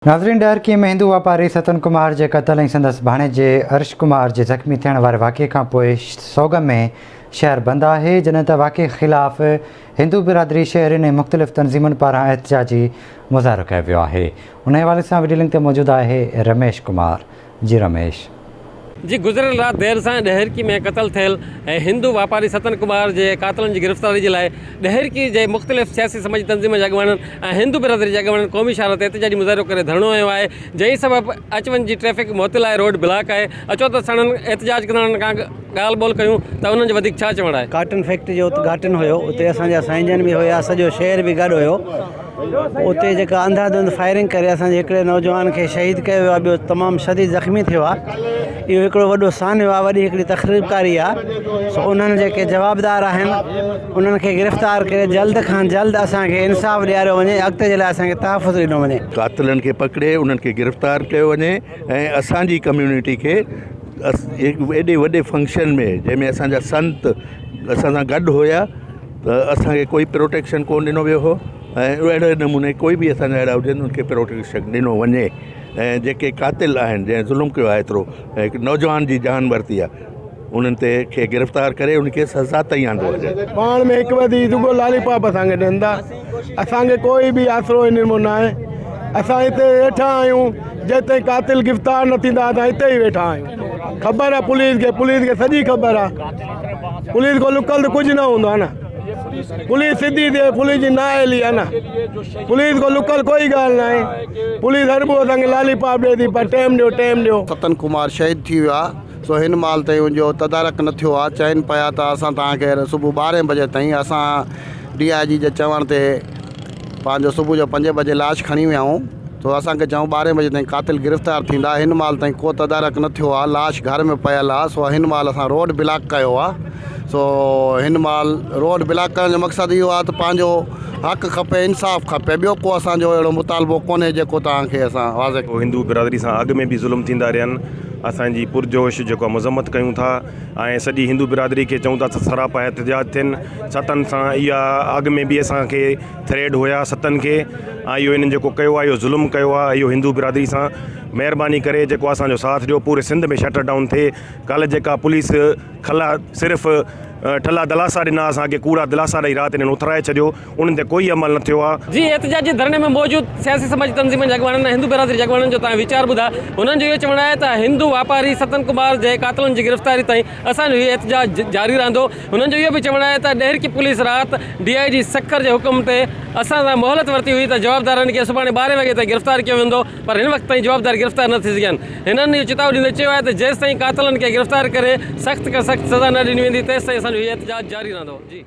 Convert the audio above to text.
ناظرين ڏهرڪي ۾ هندو واپاري ستن ڪمار جي قتل ۽ سندس ڀاڻيجي عرش ڪمار جي زخمي ٿيڻ واري واقعي کانپوء سوڳ ۾ شهر بند آهي جڏهن ته واقعي خلاف هندو برادري شهرين ۽ مختلف تنظيمن پاران احتجاجي مظاهرو ڪيو ويو آهي ان حوالي سان وڊيو لنڪ تي موجود آهي رميش ڪمار جي رميش. جي گذريل رات دير سان ڏهرڪي ۾ قتل ٿيل هندو واپاري ستن ڪمار جي قاتلن جي گرفتاري جي لاء ڏهرڪي جي مختلف سياسي سماجي تنظيمن جي اڳواڻن ۽ هندو برادري جي اڳواڻن قومي شاهراهه تي احتجاجي مظاهرو ڪري ڌرڻو هنيو آهي جنهن سبب اچ وڃ جي ٽريفڪ معطل آهي روڊ بلاڪ آهي اچو ته ساڻن احتجاج ڪندڙن کان ڳالهه ٻولهه ڪيون ته انهن جو وڌيڪ ڇا چوڻ آهي. ڪاٽن فيڪٽري جو ادگهاٽن هيو اتي اسان جا سائين جن به هيا سڄو شهر به گڏ هيو اتي جيڪا انڌا ڌنڌ فائرنگ ڪري اسان جي هڪڙي نوجوان کي شهيد ڪيو ويو آهي ٻيو تمام شديد زخمي ٿيو آهي اهو هڪڙو وڏو سانحو آهي وڏي هڪڙي تخريب ڪاري آهي سو انهن جيڪي جوابدار آهن انهن کي گرفتار ڪري جلد کان جلد اسان کي انصاف ڏياريو وڃي اڳتي جي لاء اسان کي تحفظ ڏنو وڃي. قاتلن کي پڪڙي انهن کي گرفتار ڪيو وڃي ۽ اسان جي ڪميونٽي کي ايڏي وڏي فنڪشن ۾ جنهن ۾ اسان جا سنت اسان سان گڏ هيا ته اسان کي ڪوئي پروٽيڪشن ڪونه ڏنو ويو هو ۽ اهڙي نموني ڪوئي به اسان جا اهڙا هجن ان کي پروٽيڪشن ڏنو وڃي ۽ جيڪي قاتل آهن جنهن ظلم ڪيو آهي ايترو ۽ هڪ نوجوان جي جان ورتي آهي انهن تي کي گرفتار ڪري ان کي سزا تائين آندو وڃي. پاڻ ۾ هڪ ٻه ٿي رڳو لالي پاپ اسان کي ڏين ٿا اسان کي ڪوئي به آسرو انهن مان ناهي اسان هتي ويٺا آهيون جيستائين قاتل گرفتار نه ٿيندا اسان هتي ئي ويٺا آهيون خبر آهي پوليس کي پوليس کي سڄي خبر آهي پوليس کان لڪل ته ڪجهه نه هوندو آهي نه پوليس سڌي ٿئي پوليس جي نااهلي آهي نه پوليس کان لڪل ڪوئي ڳالهه ناهي پوليس هر ٻو اسان کي لالي پاپ ڏي ٿي پر ٽيم ڏيو ٽيم ڏيو. ستن ڪمار شهيد ٿي ويا سو هن مهل تائين ان جو تدارڪ نه ٿيو آهي چين پيا ته اسان توهان کي صبح ٻارهين بجي تائين اسان ڊي I جي جي چوڻ تي پنهنجو صبح جو پنجين بجي لاش کڻي ويا آهيون سو اسان کي چيائون ٻارهين بجي تائين قاتل گرفتار ٿيندا هن مهل تائين ڪو تدارڪ نه ٿيو آهي لاش گهر ۾ پيل آهي سو هن مهل اسان روڊ بلاڪ ڪيو آهي سو هن مهل روڊ بلاڪ ڪرڻ جو مقصد اهو آهي ته پنهنجو حق کپي انصاف کپي ٻيو ڪو اسان جو اهڙو مطالبو ڪونهي جيڪو توهان کي اسان واضح هندو برادري سان اڳ ۾ به ظلم ٿيندا رهيا آهن اسان جي پرجوش جيڪو آهي مذمت ڪيون ٿا ۽ سڄي هندو برادري کي چئون ٿا ته سراپا احتجاج ٿين ستن سان اها اڳ ۾ به اسان کي ٿريڊ هيا ستن کي ۽ اهو انهن جيڪو ڪيو آهي اهو ظلم ڪيو آهي اهو هندو برادري سان مهرباني ڪري جيڪو اسان جو ساٿ ڏيو پوري سنڌ ۾ شٽر ڊائون ٿئي ڪالهه جيڪا پوليس کلا صرف ٺلها دلاسا ڏنا اسان کي ڪوڙا دلاسا ڏئي رات انهن اٿرائي ڇڏيو انهن تي ڪوئي عمل نه ٿيو آهي. جي احتجاجي ڌرڻي ۾ موجود سياسي سماجي تنظيمن جي اڳواڻن ۽ هندو برادري جي اڳواڻن جو تان ويچار ٻڌا هنن جو اهو چوڻ آهي ته هندو واپاري ستن ڪمار جي قاتلن جي گرفتاري تائين اسان جو هي احتجاج جاري رهندو هنن جو اهو به چوڻ آهي ته ڏهرڪي پوليس رات ڊي I جي سکر جي حڪم تي اسان سان مهلت ورتي هئي ته جوابدارن کي سڀاڻي ٻارهين وڳي تائين گرفتار ڪيو ويندو پر هن وقت تائين جوابدار گرفتار نه ٿي سگهيا آهن. هنن اهو چتاء ڏيندي چيو آهي ته جيستائين قاتلن کي گرفتار ڪري سخت کان سخت سزا نه ڏني ويندي تيستائين اسان جو هي احتجاج جاري رهندو. جي.